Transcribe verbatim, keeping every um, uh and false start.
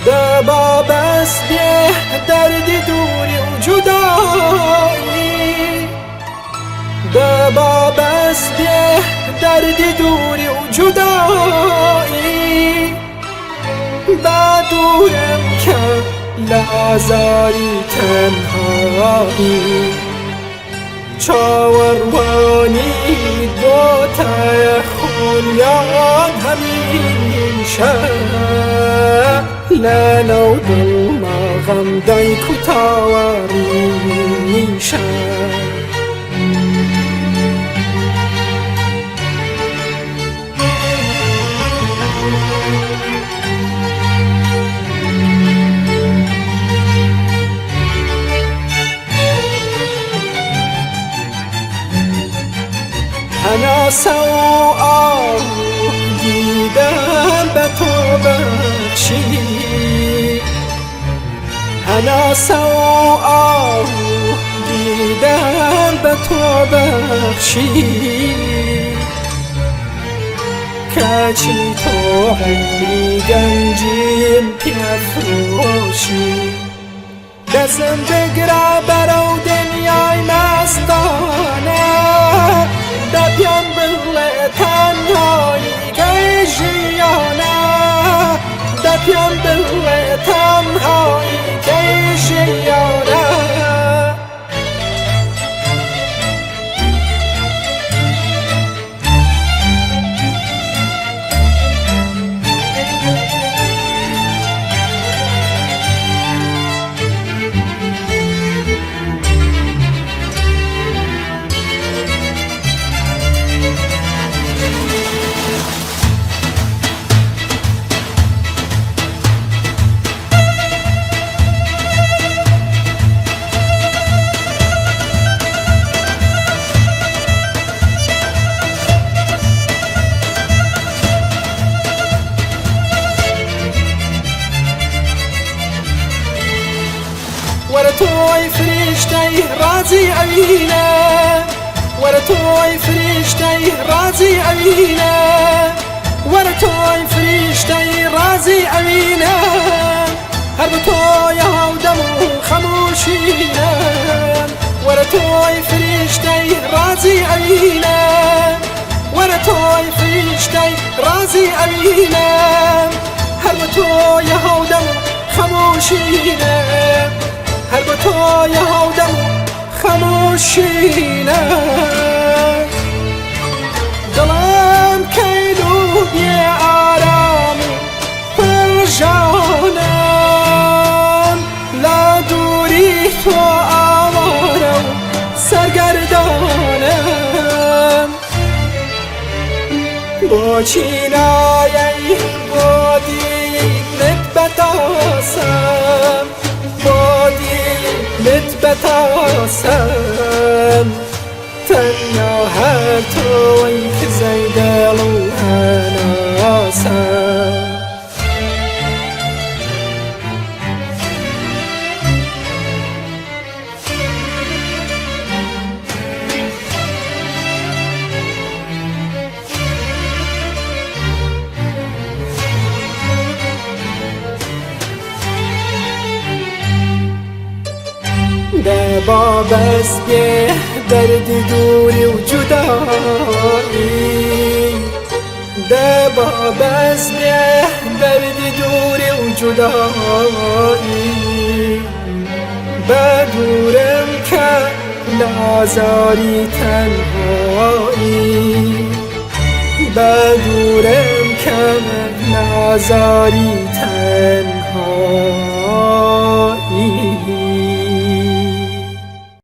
Deba bes bê derdî dûrî û cudayî. Deba bes bê derdî dûrî û cudayî. Be dûrim ke lê azarî tenhayî. Çawerwanî bo te xoliyan hemîşe. Lê new dil me xem dayk û tawerîşe. Henase û aw dîdem be to bexşî. Henase û aw dîdem be to bexşî. Keçî to eyrî gencîm pê firoşî. Dest bigire berew dinyay mestane. De piyam bile tenhayî key jiyane. De piyam bile tenhayî key jiyane. Were toy firîştey razî ewîne. Were toy firîştey razî ewîne. Were toy firîştey razî ewîne. Her bi toy hawdem û xemûşîne. Were toy firîştey razî ewîne. Were toy firîştey razî ewîne. Her bi toy hawdem û xemûşîne. Her bi toy hawdem û xemûşîne. Dilim keyl û bê aram û pirjanim. Lê dûrî to aware û sergerdanim. Boçî nayey bo dî min betasem. Bo dî min betasem. Tenya her toy ki zeyde lo henasem. De babes bê derdî dûrî û cudayî. De babes bê derdî dûrî û cudayî. Be dûrim ke lê azarî tenhayî. Be dûrim ke lê azarî tenhayî.